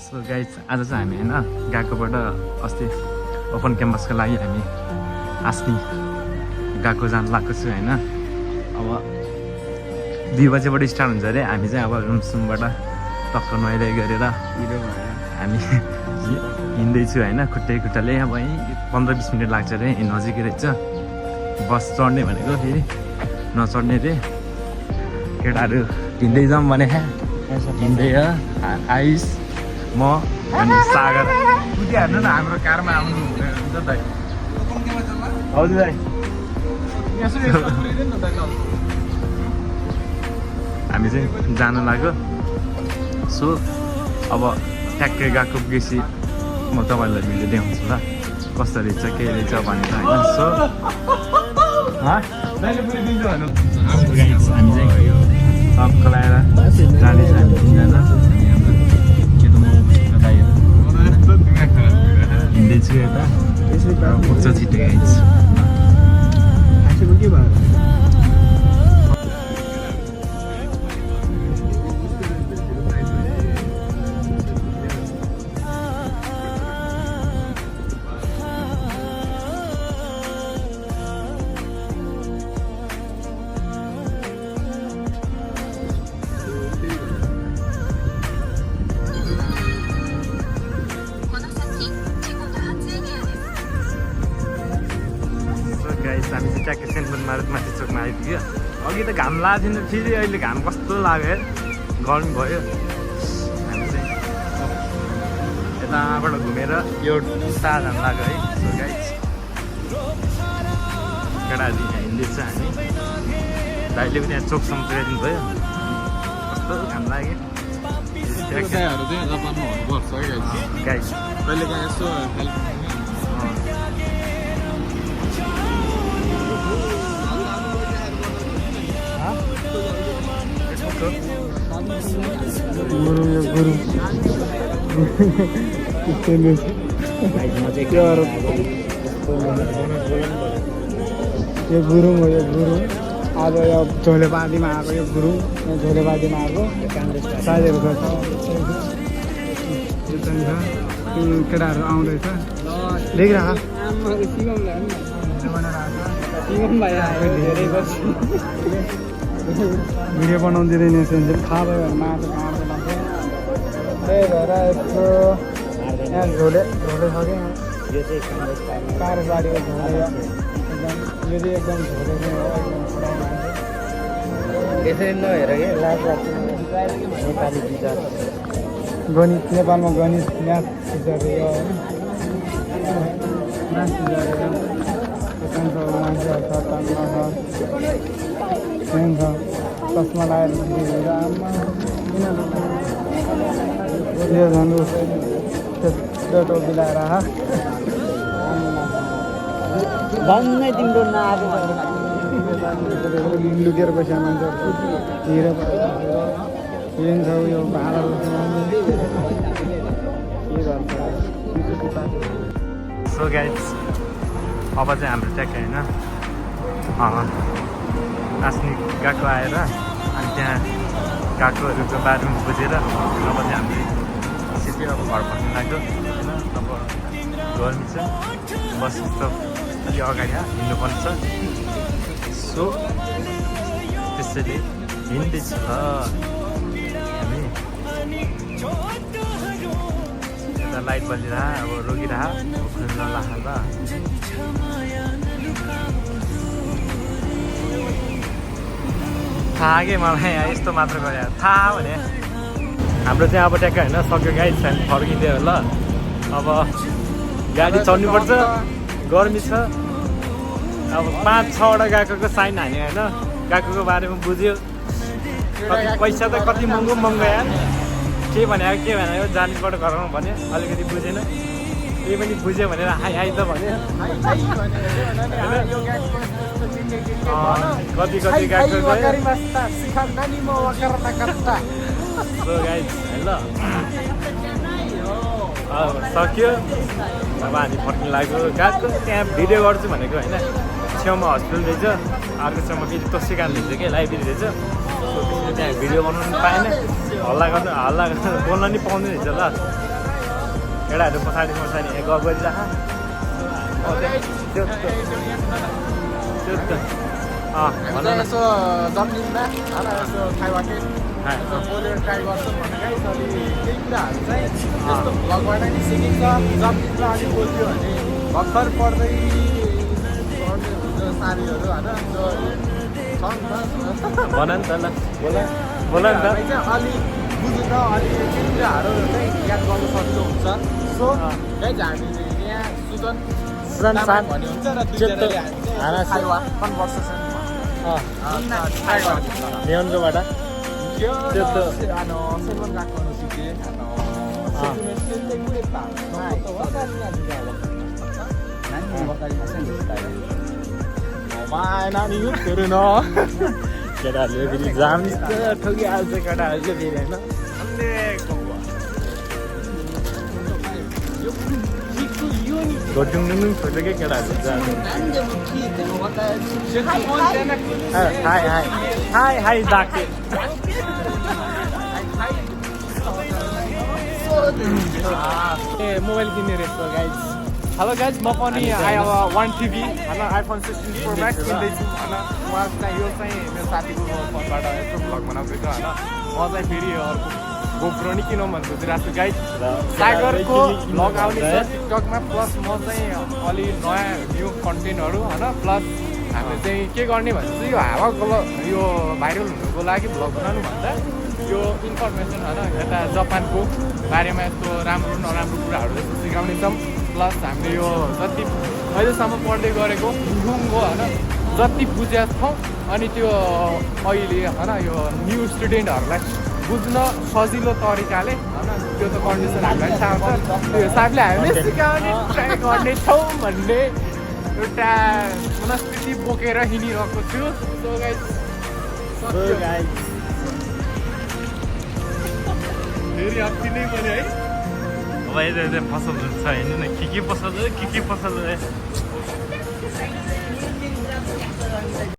So guys आज चाहिँ हामी होइन गएकोबाट अस्ति ओपन क्याम्पसको लागि हामी आस्नी गएको जान लागेको छु होइन। अब 2 बजेबाट स्टार्ट हुन्छ अरे। हामी चाहिँ अब रुमसुमबाट टक्क नुहाइधुवाइ गरेर हामी हिँड्दैछु होइन खुट्टाले। अब यहीँ 15-20 मिनट लाग्छ अरे, नजिकै रहेछ। बस चढ्ने भनेको फेरि नचढ्ने रे। केटाहरू हिँड्दै जाऊँ भने हिँड्दै आयुष म अनि सागर कुदिहाल्नु न हाम्रो कारमा आउनु हुन्छ दाइ। हजुर दाइ हामी चाहिँ जानु लाग्यो। सो अब ट्याक्कै गएको पुगेपछि म तपाईँहरूलाई भिडियो देखाउँछु ल कस्तो रहेछ के रहेछ भनेर होइन। सो हामी चाहिँ टक्क लगाएर जाँदैछ हामी 3जना। हिँड्दैछु यता पुग्छ छिटो गाइज। हामी चाहिँ ट्याक्कै सेन्ट माथि चोकमा आइपुग्यो। अघि त घाम लागेको थिएन, फेरि अहिले घाम कस्तो लाग्यो गर्मी भयो। हामी चाहिँ यताबाट घुमेर यो उता जान लाग्यो है। सो गाइज केटाहरू हिँड्दैछ हामी। दाइले पनि यहाँ चोकसम्म पुऱ्याइदिनु भयो। कस्तो घाम लाग्यो गाइज। यो गुरुङ हो। यो गुरुङ अब यो झोलेपातीमा आएको। यो गुरुङ झोलेपातीमा आएको साथीहरू गर्छ। केटाहरू आउँदैछ देखिरह भिडियो बनाउँदैन सेन्सेल खा भयो भने माटो काँडो लाग्छ। त्यही भएर यस्तो यहाँ झोले छ क्या। यो चाहिँ कारबारीको झोले। यो चाहिँ एकदम झोले यसरी नहेर कि लाज लाग्छ। नेपाली टिचर गणित नेपालमा गणित म्याथ टिचर यो होइन म्याथ टिचर मान्छेहरू छ चस्मा लगाएर आमा यो झन् टोपी लगाएर भन्नै तिम्रो नआएको लुकेर पैसा मान्छे हिरो छ यो भाडा के गर्छ। सो गाइज अब चाहिँ हाम्रो ट्याक्कै होइन आस्नी गएको आएर अनि त्यहाँ गएकोहरूको बारेमा बुझेर अब चाहिँ हामीले सिधै अब घर फर्नु लाग्यो होइन। अब गर्मी छ, बस स्टप अलि अगाडि हिँड्नुपर्ने छ। सो त्यसैले हिँड्दैछ हामी। यता लाइट बलिरह अब रोकिरह ल। थाहा के मलाई यस्तो मात्र गरे थाहा भने हाम्रो चाहिँ अब ट्याक्कै होइन सक्यो गाइड हामी फर्किँदै हो ल। अब गाडी चढ्नुपर्छ, गर्मी छ। अब 5-6वटा गएकोको साइन हान्यो होइन। गएकोको बारेमा बुझ्यो। कति पैसा त कति महँगो यार। के भनेको जालीबाट गराउनु भन्यो। अलिकति बुझेन, केही पनि बुझ्यो भनेर आइ त भन्यो। कति गएको ल सक्यो। अब हामी फर्किनु लाग्यो। गएको त्यहाँ भिडियो गर्छु भनेको होइन। छेउमा हस्पिटल रहेछ, अर्को छेउमा फेरि तोसी काम रहेछ क्या, लाइब्रेरी रहेछ। त्यसले त्यहाँ भिडियो बनाउनु पाएन। हल्ला बोल्न नि पाउँदैन रहेछ ल। केटाहरू पछाडि पछाडि गफ गरिराख भन न यसो जम्दिनमा यसो खाइबाटै बोलेर ट्राई गर्छु भनेर केही कुराहरू चाहिँ यस्तो भ्लगबाट नि सिकिन्छ जम्दिनमा अलिक बोल्यो भने भर्खर पढ्दै पढ्ने हुन्छ साथीहरू होइन भन नि त ल बोल नि त चाहिँ अलिक बुझ्न अलिक केही कुराहरू चाहिँ याद गर्नु सक्नु हुन्छ सो गाइज हामीले यहाँ सुदन साथ भन्ने हुन्छ र दुईजनाले हामी चाहिँ खाइवा कन्भर्सेसन ल्याउनुकोबाट सेवन राख्नु सिकेँ नानी युद्धहरू न केटाहरूले फेरि जाम ठोकिहाल्छ केटाहरू चाहिँ फेरि होइन घोटुङ छोटो क्या केटाहरू हाई दाके मोबाइल किन्ने रहेछ गाइज हेलो गाइज म पनि अब 1 TB होइन आइफोन 16 Pro Max किन्दैछु होइन उहाँ चाहिँ यो चाहिँ मेरो साथीको फोनबाट यस्तो भ्लग बनाउँदैछ होइन म चाहिँ फेरि अर्को गोप्रो नि किनौँ भन्नु सोचिरहेको छु गाइज सागरको भ्लग आउँदैछ टिकटकमा प्लस म चाहिँ अलि नयाँ न्यू कन्टेन्टहरू होइन प्लस हामीले चाहिँ के गर्ने भने चाहिँ यो हावाको यो भाइरल हुनुको लागि भ्लग बनाउनु भन्दा यो इन्फर्मेसन होइन यता जापानको बारेमा यस्तो राम्रो नराम्रो कुराहरू यस्तो सिकाउनेछौँ प्लस हामीले यो जति अहिलेसम्म पढ्दै गरेको हुङको होइन जति बुझेका छौँ अनि त्यो अहिले होइन यो न्यू स्टुडेन्टहरूलाई बुझ्न सजिलो तरिकाले होइन त्यो त कन्डिसन हामीलाई थाहा हुन्छ त्यो हिसाबले हामीले सिकाउने ट्राई गर्नेछौँ भन्ने एउटा मनस्थिति बोकेर हिँडिरहेको छु सो गाइज फेरि अस्ति नै पनि है अब यता पसल छ हेर्नु न के पसल